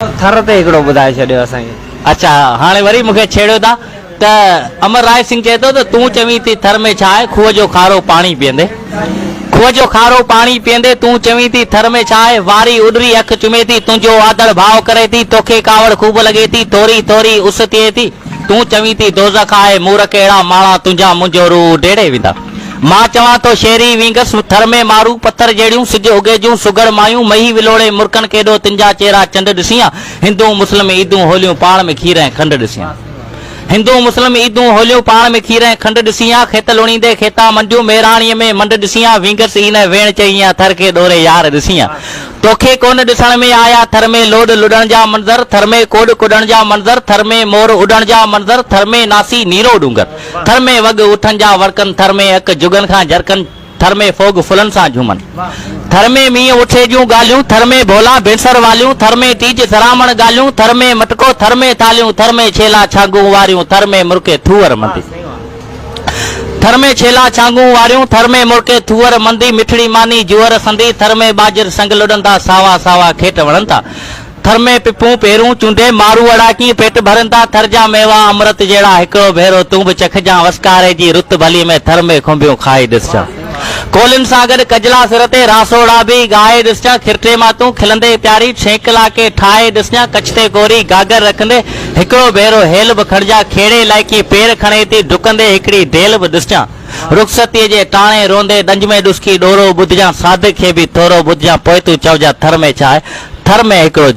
ٿر تي هڪڙو ٻڌائي ڇڏيو اسان کي. اڇا هاڻي وري مون کي ڇيڙيو ٿا ته امر راء سنگهه چئي ٿو ته تون چوين ٿي ٿر ۾ ڇا آهي کوهه جو کارو پاڻي پيئندي کوهه جو کارو پاڻي پيئندي تون چوين ٿي ٿر ۾ ڇا آهي واري اڏري اک چمي ٿي تنهنجو آڌڙ ڀاء ڪري ٿي توکي ڪاوڙ خوب لڳي ٿي ٿوري ٿوري اس ٿئي ٿي تون چوين ٿي دوزخ آهي مورک اهڙا ماڻا تنهنجا منهنجو روح اڊيڙي ويندا. مان چوان ٿو شهري وينگس ٿر ۾ مارو پٿر جهڙيون سج اگهي جون سگهڙ مايون مهي ولوڙي مرڪن ڪيڏو تن جا چهرا چنڊ ڏسين ها هندو مسلم عيدون هوليون پاڻ ۾ کير ۽ کنڊ ڏسين ها هندو مسلم عيدون هوليون پاڻ ۾ کير ۽ کنڊ ڏسين ها کيت لڻيندي کيتا منڊيون ميراڻيء ۾ منڊ ڏسين ها وينگس ئي نه ويڻ چئين ها ٿر کي ڏوري يار ڏسين ها توکي ڪونه ڏسڻ ۾ آيا ٿر ۾ لوڏ لڏڻ جا منظر ٿر ۾ ڪوڏ ڪڏڻ جا منظر ٿر ۾ مور اڏڻ جا منظر ٿر ۾ ناسي نيرو ڏونگر ٿر ۾ وڳ اٺن جا وڙڪن، ٿر ۾ اڪ جڳن کان جرڪن، ٿر ۾ ڦوڳ ڦلن سان جهومن. ٿر ۾ مينهن اٺي جون ڳالهيون، ٿر ۾ ڀولا ڀينسر واليون، ٿر ۾ ٽيج سرامڻ ڳالهيون، ٿر ۾ مٽڪو ٿر ۾ ٿالهيون، ٿر ۾ ڇيلا ڇانگون واريون، ٿر ۾ مرڪي ٿوهر مندي. ٿر ۾ ڇيلا ڇانگون واريون، ٿر ۾ مرڪي ٿوهر مندي، مٺڙي ماني جوئر سندي، ٿر ۾ ٻاجهر سنگ لڏن ٿا، ساوا ساوا کيٽ وڻن ٿا. ٿر ۾ پپون پيرون چونڊي، ماروئڙا ڪيئن پيٽ ڀرن ٿا، ٿر جا ميوا امرت جهڙا، هڪڙو ڀيرو تون به چکجان، وسڪاري جي رت ڀلي ۾ ٿر ۾ کنڀيون کائي ڏسجان. ڪولين سان گڏ ڪجلا سر تي، راسوڙا به ڳائي ڏسجان، کرٽي مان تون کلندي پياري، ڇينڪلا ڪي ٺاهي ڏسجان، ڪڇ تي ڪوري گاگهر رکندي، هڪڙو ڀيرو هيل به کڻجان، کيڙي لاء ڪيئن پير کڻي ٿي، ڊڪندي هڪڙي ڊيل به ڏسجان. رخصتيء جي ٽاڻي روئندي ڏنج ۾ ڏسڪي ڏورو ٻڌجان، صادق کي به ٿورو ٻڌجان، پوء تون چئجان ٿر ۾ ڇا آهي؟ ٿر ۾ هڪڙو.